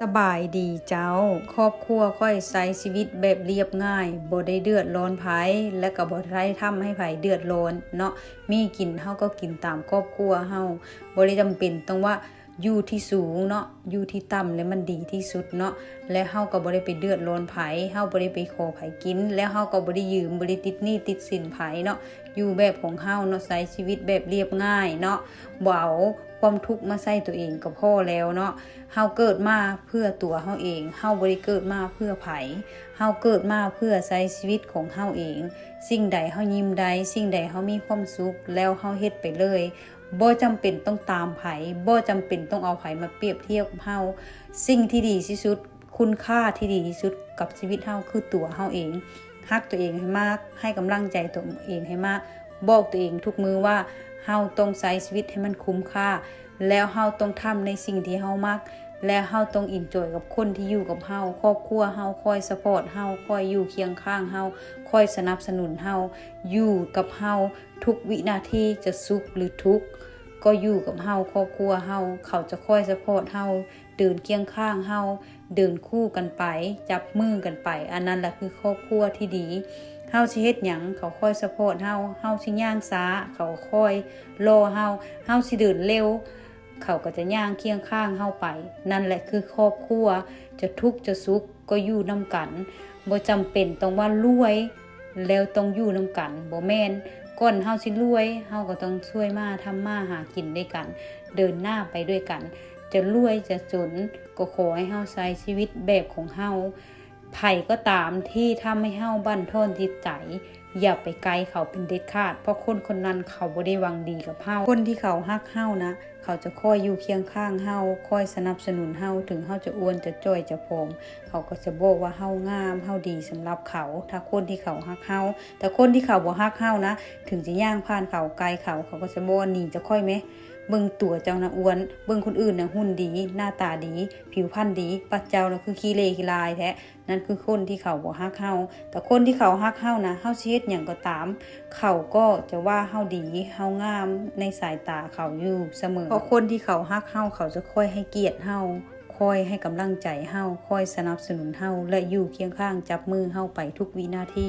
ສະບາຍດີເຈົ້າ, ຄອບຄົວຂ້ອຍໃຊ້ຊີວິດແບບລຽບງ່າຍ, ບໍ່ໄດ້ເດືອດຮ້ອນໃຜ ແລະກໍບໍ່ໄດ້ທຳໃຫ້ໃຜເດືອດຮ້ອນເນາະ. ມີກິນເຮົາກໍກິນຕາມຄອບຄົວເຮົາ, ບໍ່ໄດ້ຈຳເປັນຕ້ອງວ່າຢູ່ທີ່ສູງເນາະ, ຢູ່ທີ່ຕ່ຳແລ້ວມັນດີທີ່ສຸດເນາະ. ແລະເຮົາກໍບໍ່ໄດ້ໄປເດືອດຮ້ອນໃຜ, ເຮົາບໍ່ໄດ້ໄປຂໍໃຜກິນ, ແລ້ວເຮົາກໍບໍ່ໄດ້ຢືມ, ບໍ່ໄດ້ຕິດໜີ້ຕິດສິນໃຜເນາະ. ຢູ່ແບບຂອງເຮົາເນາະ, ໃຊ້ຊີວິດແບບລຽບງ່າຍເນາະ, ບໍ່ເອົາຄວາມທຸກມາໃສ່ຕົວເອງກໍພໍແລ້ວເນາະ. ເຮົາເກີດມາເພື່ອຕົວເຮົາເອງ, ເຮົາບໍ່ໄດ້ເກີດມາເພື່ອໃຜ, ເຮົາເກີດມາເພື່ອໃຊ້ຊີວິດຂອງເຮົາເອງ. ສິ່ງໃດເຮົາຍິ້ມໄດ້, ສິ່ງໃດເຮົາມີຄວາມສຸກ ແລ້ວເຮົາເຮັດໄປເລີຍ, ບໍ່ຈຳເປັນຕ້ອງຕາມໃຜ, ບໍ່ຈຳເປັນຕ້ອງເອົາໃຜມາປຽບທຽບກັບເຮົາ. ສິ່ງທີ່ດີທີ່ສຸດ, ຄຸນຄ່າທີ່ດີທີ່ສຸດກັບຊີວິດເຮົາຄືຕົວເຮົາເອງ. ຮັກຕົວເອງໃຫ້ມາກ, ໃຫ້ກຳລັງໃຈຕົວເອງໃຫ້ມາກ, ບອກຕົວເອງທຸກມື້ວ່າເຮົາຕ້ອງໃຊ້ຊີວິດໃຫ້ມັນຄຸ້ມຄ່າ, ແລ້ວເຮົາຕ້ອງທຳໃນສິ່ງທີ່ເຮົາມັກ, ແລ້ວເຮົາຕ້ອງເອັນຈອຍກັບຄົນທີ່ຢູ່ກັບເຮົາ. ຄອບຄົວເຮົາຄອຍຊັບພອດເຮົາ, ຄອຍຢູ່ຄຽງຂ້າງເຮົາ, ຄອຍສະໜັບສະໜູນເຮົາ, ຢູ່ກັບເຮົາທຸກວິນາທີ, ຈະສຸກຫຼືທຸກ ກໍຢູ່ກັບເຮົາ. ຄອບຄົວເຮົາ ເຂົາຈະຄອຍຊັບພອດເຮົາ, ເດີນຄຽງຂ້າງເຮົາ, ເດີນຄູ່ກັນໄປ, ຈັບມືກັນໄປ, ອັນນັ້ນລະຄືຄອບຄົວທີ່ດີ. ເຮົາຊິເຮັດຫຍັງ ເຂົາຄອຍຊັບພອດເຮົາ, ເຮົາຊິຍ່າງຊ້າ ເຂົາຄອຍລໍເຮົາ, ເຮົາຊິເດີນເລັວ ເຂົາກໍຈະຍ່າງຄຽງຂ້າງເຮົາໄປ. ນັ້ນແຫຼະຄືຄອບຄົວ, ຈະທຸກຈະສຸກກໍຢູ່ນຳກັນ, ບໍ່ຈຳເປັນຕ້ອງວ່າລວຍ ແລ້ວຕ້ອງຢູ່ນຳກັນ, ບໍ່ແມ່ນ. ກ່ອນເຮົາຊິລວຍ ເຮົາກໍຕ້ອງຊ່ວຍມາທຳມາຫາກິນດ້ວຍກັນ, ເດີນໜ້າໄປດ້ວຍກັນ. ຈະລວຍຈະຈົນ ກໍຂໍໃຫ້ເຮົາໃຊ້ຊີວິດແບບຂອງເຮົາ. ໃຜກໍຕາມທີ່ທຳໃຫ້ເຮົາບັ້ນທອນຈິດໃຈ, ຢ່າໄປໃກ້ເຂົາເປັນເດັດຂາດ, ເພາະຄົນຄົນນັ້ນເຂົາບໍ່ໄດ້ຫວັງດີກັບເຮົາ. ຄົນທີ່ເຂົາຮັກເຮົານະ, ເຂົາຈະຄອຍຢູ່ຄຽງຂ້າງເຮົາ, ຄອຍສະໜັບສະໜູນເຮົາ, ເຖິງເຮົາຈະອ້ວນ, ຈະຈ່ອຍ, ຈະຜອມ, ເຂົາກໍຈະບອກວ່າເຮົາງາມ, ເຮົາດີສຳລັບເຂົາ. ຖ້າຄົນທີ່ເຂົາຮັກເຮົາ, ແຕ່ຄົນທີ່ເຂົາບໍ່ຮັກເຮົານະ, ເຖິງຈະຍ່າງຜ່ານເຂົາ, ໃກ້ເຂົາ, ເຂົາກໍຈະບອກວ່າ ໜີຈາກຂ້ອຍແມ, ເບິ່ງຕົວເຈົ້ານະອ້ວນ, ເບິ່ງຄົນອື່ນນະຫຸ່ນດີ, ໜ້າຕາດີ, ຜິວພັນດີ, ປາດເຈົ້ານະຄືຂີ້ເຫຼຂີ້ລາຍແທ້. ນັ້ນຄືຄົນທີ່ເຂົາບໍ່ຮັກເຮົາ. ແຕ່ຄົນທີ່ເຂົາຮັກເຮົານະ, ເຮົາຊິເຮັດຫຍັງກໍຕາມ, ເຂົາກໍຈະວ່າເຮົາດີ, ເຮົາງາມໃນສາຍຕາເຂົາຢູ່ສະເໝີ. ເພາະຄົນທີ່ເຂົາຮັກເຮົາ, ເຂົາຈະຄອຍໃຫ້ກຽດເຮົາ, ຄອຍໃຫ້ກຳລັງໃຈເຮົາ, ຄອຍສະໜັບສະໜູນເຮົາ ແລະ ຢູ່ຄຽງຂ້າງຈັບມືເຮົາໄປທຸກວິນາທີ.